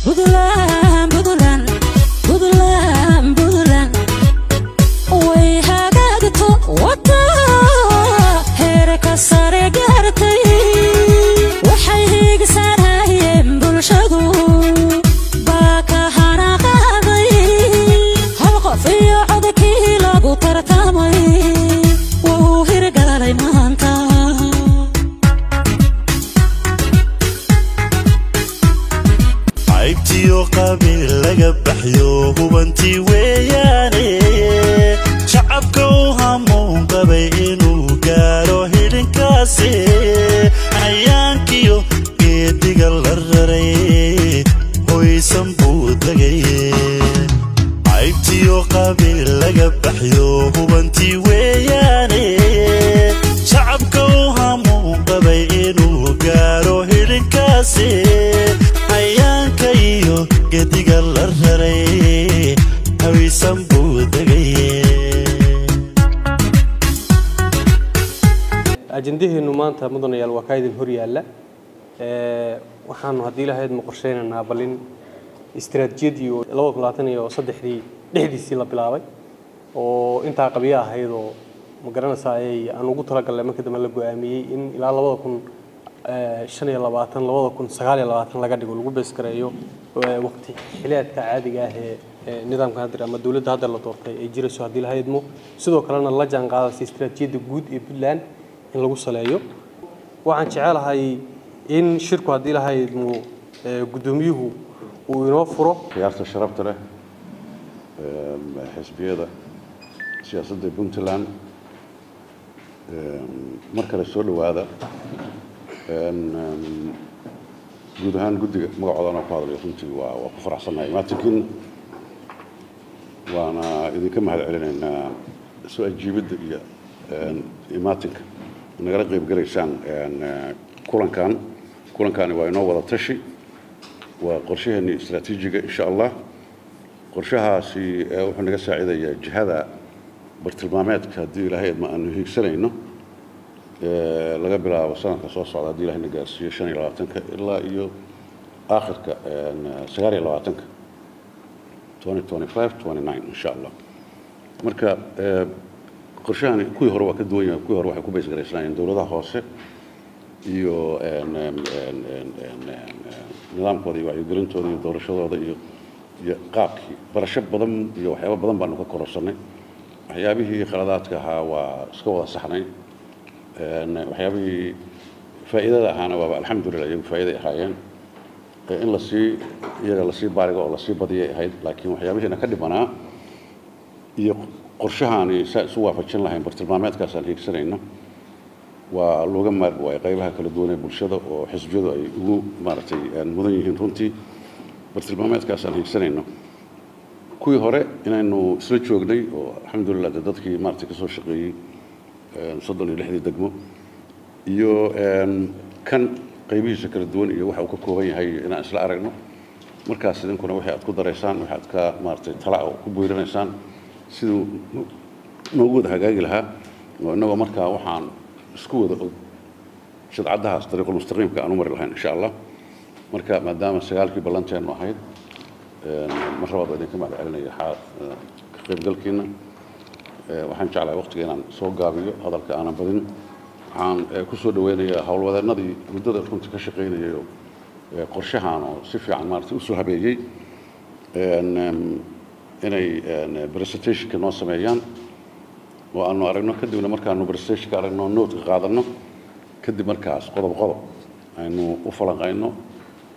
Buntland, Buntland, Buntland, Buntland way hagaagto wata heerka sare gaartay. Waxay hiigsanayeen bulshadu baa ka hana qaaday, hal qof iyo codkii lagu tartamay wuu hirgalay maanta. Caybtiyo qabiil laga baxyo hubantii weeyaane, shacabka u hamuun qabay inuu gaaro hidhinkaasi, hayaankiyo geediga la raray hoysan buu degay. Caybtiyo qabiil laga baxyo hubantii weeyaane, shacabka u hamuun qabay inuu gaaro hidhinkaasi, hayaanka iyo geediga la raray hawisan buu degay. Ajandaheenu maanta, mudanayaal, waa kaa idin hor yaalla. Waxaanu haddii lahayd ma qorsheynaynaa bal in istiraatiijiyadii oo 2023-dii dhexdiisii la bilaabay oo intaa qabyo ahayd oo ma garanaysaa ay aan ugu talagalnay, markii dambe la go'aamiyey in ilaa 2025, 2029 laga dhigo, lagu beesgareeyo waqti xileedka caadiga ah ee nidaamka hadda ama dowladda hadda la doortay ay jirayso haddii la haydmo, sidoo kalena la jaan qaadaysa istiraatiijiyadda guud ee Puntland in lagu saleeyo. Waxaan jecelahay in shirku haddii la haydmo guddoomiyuhu uu inoo furo. Khiyaarta sharafta leh, xisbiyada siyaasadda Puntland, mar kale soo dhowaada. Guud ahaan guddiga magacoodana ku hadlay, runtii waa ku faraxsannahay imaatinkiina, waana idinka mahad celinaynaa soo ajiibidda iyo imaatinka nagala qayb galaysaan kulankan. Kulankaani waa inoo wada tashi, waa qorshaheennii istraatiijiga insha Allah. Qorshahaasi wuxuu naga saacidayaa jihada bartilmaameedka haddii Ilaahay ma aanu hiigsanayno laga bilaabo sanadka soo socda haddii Ilahay na gaarsiiyo 25-ka ilaa iyo aakhirka 29-ka, 2025 29 insha Allah. Marka qorshahani kuwii hore waa ka duwan yahay. Kuwii hore waxay ku baysgaraysnaayeen dowladaha hoose iyo nidaamkooda iyo wacyigelintooda iyo doorashadooda iyo qaabkii. Barasho badan iyo waxyaabo badan baanu ka kororsanay. Waxyaabihii khaladaadka ahaa waa iska wada saxnay, waxyaabihii faa'iidada ahaana waaba alxamdulillah, iyagu faa'iiday ahaayeen in lasii iyaga lasii baarigo oo lasii badiyay ahayd. Laakiin waxyaabihiina ka dhimanaa iyo qorshahaani saa isu waafajin lahayn bartilmaameedkaasaan hiigsanayno waa looga maarmi waayay qaybaha kala duwan ee bulshada oo xisbiyadu ay ugu maaragtay mudan yihiin. Runtii bartilmaameedkaasaan hiigsanayno kuwii hore inaynu isla joognay oo alxamdulillah de dadkii maaragtay kasoo shaqeeyey 36-dii degmo iyo kan qaybihiisa kala duwan iyo waxa uu ka kooban yahay inaan isla aragno. Markaas idinkuna wixii aad ku daraysaan, wixii aad ka maaragtay tala ku buyrinaysaan siduu noogu wada hagaagi lahaa, oo innagoo markaa waxaan isku wada og shidcaddahaas dariiqulmustaqiimka aan u mari lahayn insha Allah. Marka maadaama 9-kii ballanteennu ahayd, mar labaad waa idinka mahad celinaya ka qaybgalkiina. Waxaan jeclahay waqtiga inaan soo gaabiyo, hadalka aanan badin. Waxaan ku soo dhaweynayaa howlwadeennadii muddada runtii ka shaqaynayay oo qorshahan oo si fiican maaragtay usoo habeeyey inay presentationka noo sameeyaan oo aanu aragno. Kadibna markaanu presentationka aragno, note-ka qaadanno, kadib markaas qodob qodob aynu u falanqayno,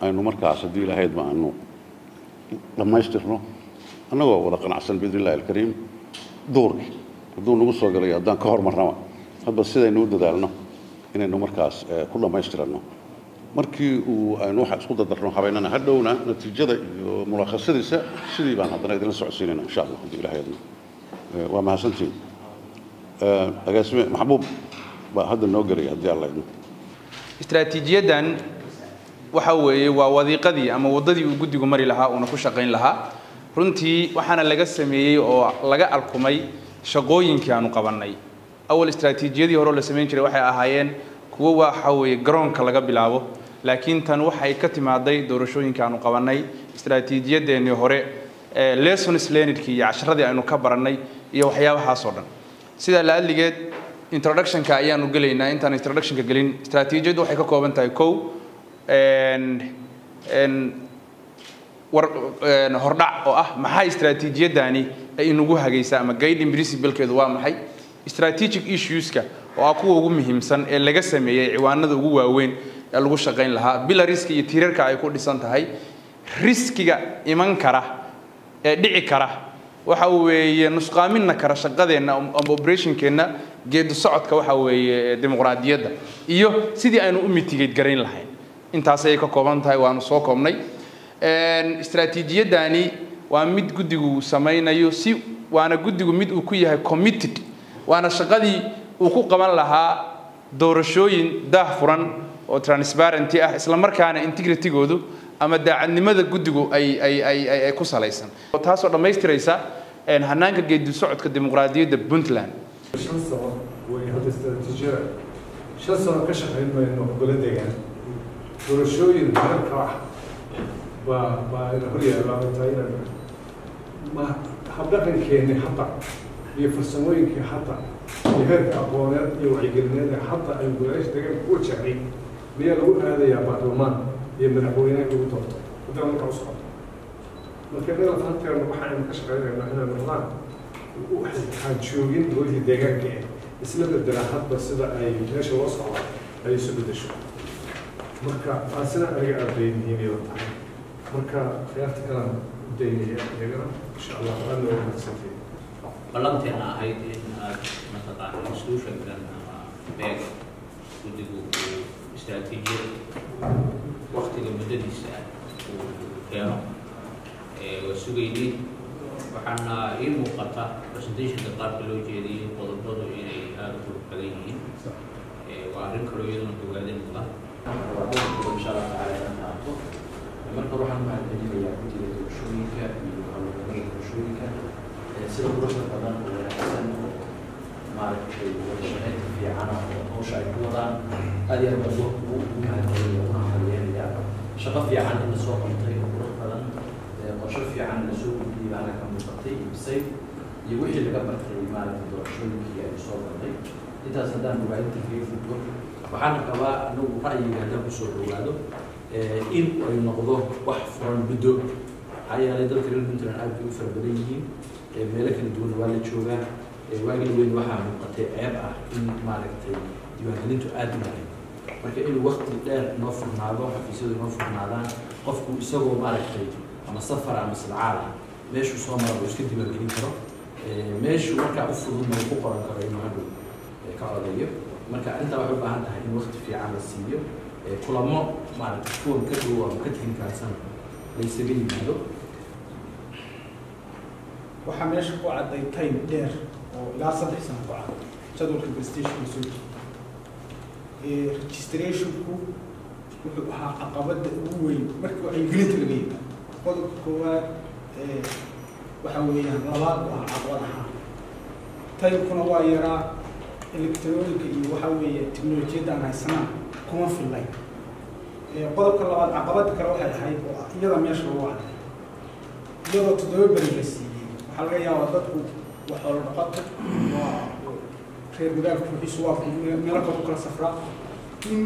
aynu markaas haddii ilahaydma aanu dhammaystirno annagoo wada qanacsan biidni illahi alkariim. Duhurkii hadduu nagu soo galayo, haddaan ka hormarnaba, hadba sidaynu u dadaalno inaynu markaas ku dhammaystiranno markii uu aynu waxa isku dardarno habeynana, hadhowna natiijada iyo mulakhasadiisa sidii baan haddana idinla socodsiinayna insha Allah haddii ilahay idmo. Waa mahadsantihiin. Agaasime Maxbuub baa hadda noo gelaya haddii Alla idmo. Istaraatiijiyaddan waxa weeye waa wadiiqadii ama waddadii uu guddigu mari lahaa uuna ku shaqayn lahaa. Runtii waxaana laga sameeyey oo laga alkumay shaqooyinkii aanu qabannay. Awal istaraatiijiyadii hore oo la samayn jiray waxay ahaayeen kuwo waxa weeye garoonka laga bilaabo, laakiin tan waxay ka timaaday doorashooyinka aanu qabannay, Istaraatiijiyadeennii hore, lessons learnedkii iyo casharadii aynu ka barannay iyo waxyaabahaas oo dhan. Sidaa la adligeed introductionka ayaanu gelaynaa. Intaan introductionka gelin, istaraatiijiyaddu waxay ka kooban tahay kow war hordhac oo ah maxaa istaraatiijiyadani ay inagu hagaysaa ama guiding principlekeedu waa maxay, strategic issueska oo ah kuwa ugu muhiimsan ee laga sameeyey ciwaanada ugu waaweyn ee lagu shaqayn lahaa, pillarska iyo tiirarka ay ku dhisan tahay, riskiga iman kara ee dhici kara, waxa weeye nusqaaminna kara shaqadeenna ama operationkeenna geedi socodka, waxa weeye dimuqraadiyadda iyo sidii aynu u mitigate garayn lahayn. Intaas ayay ka kooban tahay, waanu soo koobnay. Istaraatiijiyadani waa mid guddigu samaynayo si waana guddigu mid uu ku yahay committed, waana shaqadii uu ku qaban lahaa doorashooyin daah furan oo transparency ah, isla markaana integritygoodu ama daacadnimada guddigu ay ku salaysan, taasoo dhammaystiraysa hanaanka geedi socodka dimuqraadiyadda Puntland. 5 sano way hadda istaraatiijiyada, 5 sano ka shaqayn mayno gole deegaan. Doorashooyin heerka ah baa ina hor yaalla oo tahay inaan ma habdhaqankeeni hadda iyo farsamooyinkii hadda iyo heerka aqooneed iyo wacyigelineed ee hadda ay golayaasha deegaanka ku wajahnay miyaa lagu aadayaa baarlamaan iyo madaxweyne in lagu doorto haddana markaa u socoto? Marka innaga lafahanteena waxaaynu ka shaqaynaynaa inay noqdaan waxaan joogin golihii deegaanka eh isla bedelaa hadba sida ay meesha loo socdo ay isu bedesho. Marka taasina aniga aad bay muhiim ila tahay. Marka khiyaarta kalaan u daynaya iyagana, insha Allah. Aadna waa mahadsantihiin. Ballanteena ahayd in aad mataqaana institutionkan ama beeg guddigu uu istaraatiijiyad waktiga muddadiisa ah uu keeno waa sugaynay. Waxaana ii muuqata presentationka qaabka loo jeediyey, qodobadu inay aada u qurux badan yihiin. Waa arrin kaloo iyaduna bogaadin mudan. Insha Allah tacaala inaan qaato. Marka hore waxaan mahadcelinayaa guddiga doorashooyinka iyo howlgallada doorashooyinka sida quruxda badan oo wanaagsan oo maaragtay wada shaqaynta fiicana oo hawsha ay ku wadaan. Aad iyo aad baan ugu mahadcelinaya uguna hambalyeynaya shaqo fiican in lasoo qabtay oo qurux badan, qorsho fiican lasoo gudbiyey baa halka ka muuqatay iyo bisayl iyo wixii laga bartay maaragtay doorashooyinkii aynu soo galnay. Intaas haddaan bogaadinta kaga gudbo, waxaana qabaa anagu ra'yiga haddaan kusoo dhawaado in ay noqdo wax furan muddo, maxaa yeelay dadka reer Puntland aad bay u fara badan yihiin, meelo kala duwan waa la joogaa. Waagii weyn waxaa muuqatay ceeb ah in maaragtay diiwaangelintu aad u yahay. Marka inuu waqti dheer noo furnaado, xafiisyadu noo furnaadaan, qofku isagoo maaragtay ama safar ama silcaal ah meeshuu soo mara uu iska diiwaangelin karo, meeshuu markaa u fududna uu ku qoran karo inuu hadhow ka codeeyo. Marka arrintaa waxay u baahan tahay in waqti fiican la siiyo, kulamo maaragtay kuwan ka dhow ama ka technicalsan la isaga yimaado. Waxaa meesha ku cadday time dheer oo ilaa 3 sano ku cad jadwalka presentationka soo jeeda. Registrationku wuxuu ahaa caqabadda ugu weyn markii wacyigelinta laga yimaado. Qodobka koowaad waxa weeyaan labaad buu ahaa caqabad ahaan. Timekuna waa yaraa, electronica iyo waxa weeye teknolojiyadda aan haysanaa kuma fillayn. Qodobka labaad, caqabadda kale waxay ahayd oo iyada meesha lagu cadday, iyadoo 7 beri la siiyey, waxaa laga yaabaa dadku waa xoolo dhaqato, waa reer magaalka, ruuxiisu waa meelo kale u kala safraa, in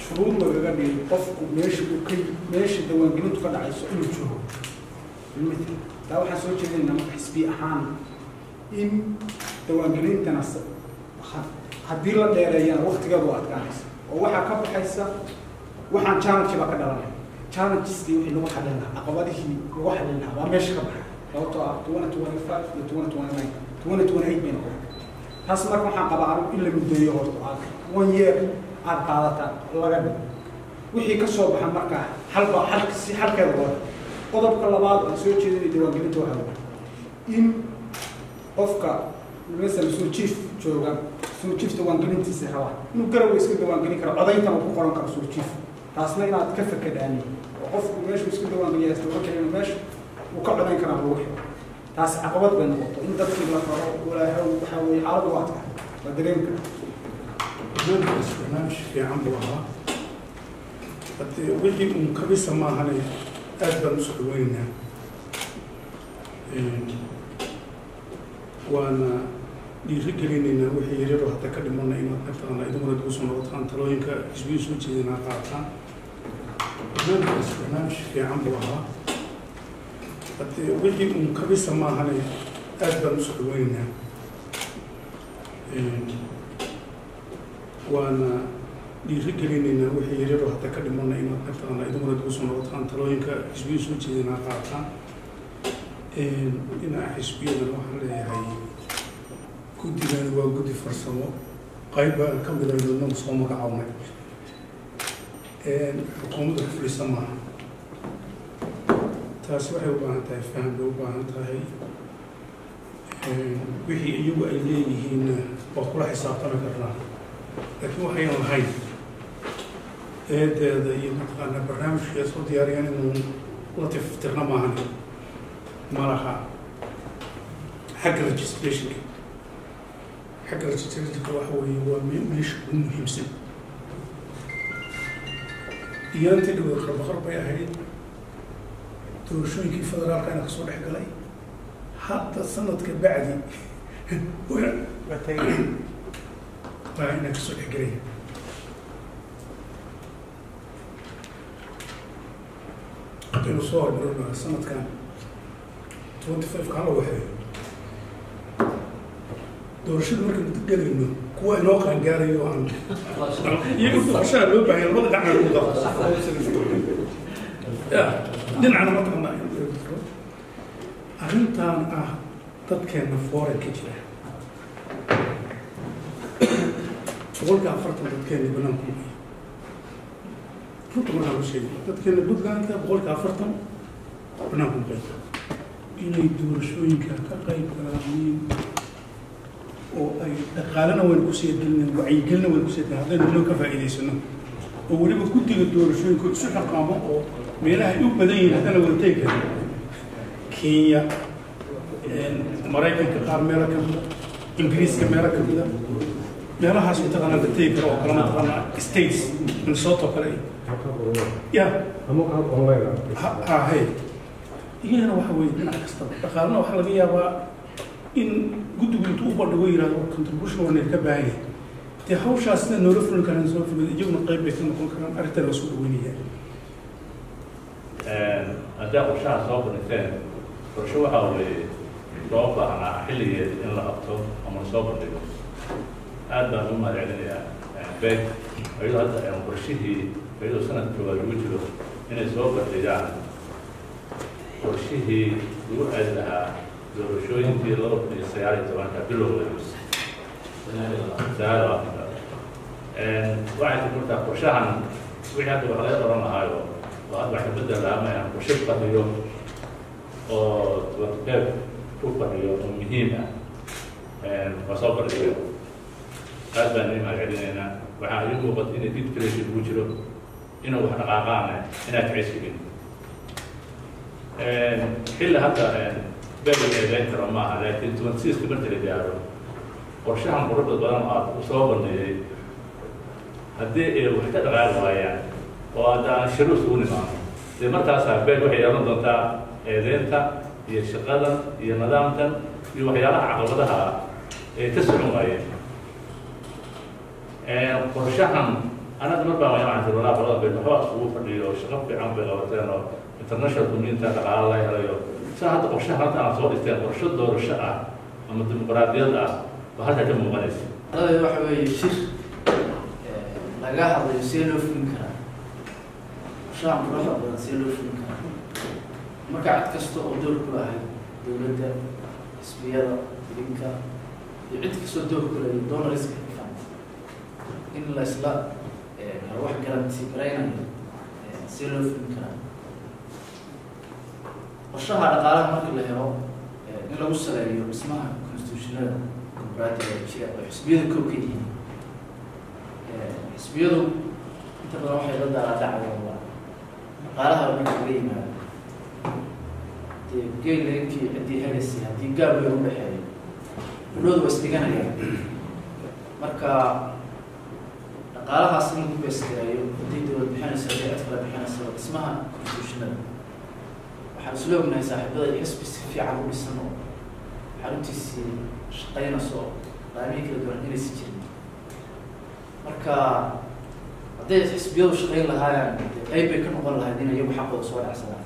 shuruud lagaga dhigay qofku meesha uu ka meesha diiwaangelintu ka dhacayso inuu joogo. Bilmithal taa waxaan soo jeedinaynaa marka xisbi ahaan in diiwaangelintana haddii la dheereeyana waktigeedu waa adkaanaysa oo waxaa ka baxaysa waxaan challenge baa ka dhalanaya. Challengeski wixii lagu xalin lahaa, caqabadihii lagu xalin lahaa waa meesha ka baxay, sababtoo ah 2025 iyo 2029, 2028 bay noqon taas. Marka waxaan qabaa anigu in la muddeeyo horta, aad one year aad qaadataan laga dhigo, wixii ka soo baxa markaa halba hal si halkeeda loo. Qodobka labaad aan soo jeedinay diiwaangelinta waxaa weeye in qofka masalan soo jiif jooga, soo jiif diiwaangelintiisa rabaa inuu Garowe iska diiwaangelin karo, codayntana uu ku qoran karo soo jiif. Taasna inaad ka fakadhaani oo qofku meeshuu iska diiwaangeliya looga keenay meesha uu ka codayn karaa lagu xiro. Taas caqabad bay noqoto in dadkii la raro walaahow. Waxaa weeye xaaladdu waa adkaa, waa dareemi karaa. Barnaamijkaas barnaamij fiican buu ahaa. Hadee wixii uun kabisa maahane Aad baan usoo dhaweynaynaa, waana dhiiri gelinaynaa wixii yaryaroo hadda ka dhimana inaad mataqaanaa idinkuna dib usoo noqotaan, talooyinka xisbiyu soo jeedinaa qaataan. Barnaamijkaas barnaamij fiican buu ahaa. Haddee wixii uun kabisa maahane, aad baan usoo dhaweynaynaa, waana dhiiri gelinaynaa wixii yaryaroo hadda ka dhimana inaad mataqaanaa idinkuna dib usoo noqotaan, talooyinka xisbiyu soo jeedinaa qaataan. Dhinaca xisbiyadan waxaan leeyahay, guddigani waa guddi farsamo, qayb baan ka mid aynu inagu soo magacawnay, xukuumadda ku fadhiisa maaha. Taasi waxay u baahan tahay faham bay u baahan tahay. Wixii iyagu ay leeyihiinna waa kula xisaabtami karnaa, laakiin waxaynan lahayn eedeeda iyo mataqaanaa barnaamijka soo diyaariyaan inuu la tiftirna maahan ma laha. Xagga registrationka waxa weeye waa meesha ugu muhiimsan. Iyaantii dhaweed qarbaqar bay ahayd, doorashooyinkii federaalka ina kasoo dhex galay. Hadda sanadka bacdi baa ina kasoo dhex gelaya. Haddaynu soo hormarino sanadkan 25 kaan la waxeeyo doorashada, markaynu gelayno kuwa inoo qaangaarayo aan iyaga qorshaha loo baahanya, labada dhacna lagu daro ya dhinacna mataqaanaa in lagu daro. Arrintan ah dadkeena foreign ka jira, 40% dadkeena banaanku maqaya. Runta markaan u sheegay, dadkeena Puntlandka 40% banaanku maqaya, inay doorashooyinka ka qayb galaan oo ay dhaqaalena waynu kusii gelina, wacyigelina waynu kusii gelina, haddaynu inoo ka faa'iidaysano oo weliba guddiga doorashooyinka isu xaqaamo oo meelaha ay u badan yihiin haddana wada tegi karin, Kenya, Maraykanka qaar meelo ka mida, Ingiriiska meelo ka mida, meelahaas mataqaanaa la tegi karo oo kale, mataqaanaa states Minnesota oo kale ya ha hay. Iyagana waxa weeye dhinac kastaba dhaqaalena waxaa laga yaabaa in guddigu intuu u bandhigo yihahdo contribution waa ka baahan yahay. Dee hawshaas sida noola fulin karaan soo fulin, iyaguna qayb bay ka noqon karaan. Arrintan waa soo dhaweynaya. Haddii qorshaha soo bandhigteen, qorshe waxaa weeye loo baahnaa xilligeeda in la qabto ama lasoo bandhigo. Aad baan ugu mahad celinayaa beeg iyadoo hadda qorshihii, iyadoo sanad koowaad lagu jiro, inay soo bandhigaan qorshihii lagu aadi lahaa doorashooyinkii 2019-ka bilowga 29-ka. Waxay ti markaa qorshahan wixii hadda wax laga oran lahaayo oo hadda wax ka bedel lahaa ma qorshe fadhiyo oo 25 ku fadhiyo oo muhiim ah waa soo bandhigayo. Aad baan idin mahad celinaynaa. Waxaa ii muuqata inay didcration ugu jiro inuu wax dhaqaaqaana inaad jeceshiin xilli hadda beel eedeyn karo maaha, laakiin 26-ka marka la gaaro qorshahan quruxda badan oo aad soo bandhigay haddii ay wax ka dhaqaaqi waayaan oo hadda aan shiru isugu nimaano, dee markaasaa beel waxay yeelan doontaa eedeynta iyo shaqadan iyo nidaamkan iyo waxyaalaha caqabadaha ah ee ka socon waayeen qorshahan. Anaga mar baan waxaan tiri walaa qolada beel waxba isugu fadhiyo, shaqo fiican bay qabateen oo international community dhaqaala laga helayo. Saa hadda qorshahan hadda aad soo dhigteen, qorsho doorasho ah ama dimuqraadiyad ah baa halkaa ka muuqanaysa. Taladeeda waxa weeye shir laga hadlayo see loo fulin karaa qorshahan quruxda badan, see loo fulin karaa. Marka cid kasta oo door ku lahayd, dowladda, xisbiyada, idinka iyo cid kastoo door ku lahayd, donorska fund, in la isla helo wax guarantee garaynayo see loo fulin karaa qorshaha dhaqaalaha. Marka la helo in lagu saleeyo dhismaha constitutionada dimuqraadiga ee jira oo xisbiyadu kow ka yihiin. Xisbiyadu inta badan waxay la daalaadhacayaan waa dhaqaalaha marka laga yimaado. Dee geeleenkii ciddii helaysay haddii gaab weyn u dhexeeyo, udhoodu waa isdhiganayaan. Marka dhaqaalahaas in lagu base gareeyo, haddii dowlad bixinayso, haddii cid kale bixinayso, dhismaha constitutionada. Waxaan isla ognahay, saaxiibada, xisbi si fiican u dhisan oo xaruntiisii shaqaynayso, laamihii kala duwan inaysan jirin. Marka hadday xisbiyadu shaqayn lahaayeen, dee qayb bay ka noqon lahayd in iyagu xaqooda soo dhacsadaan.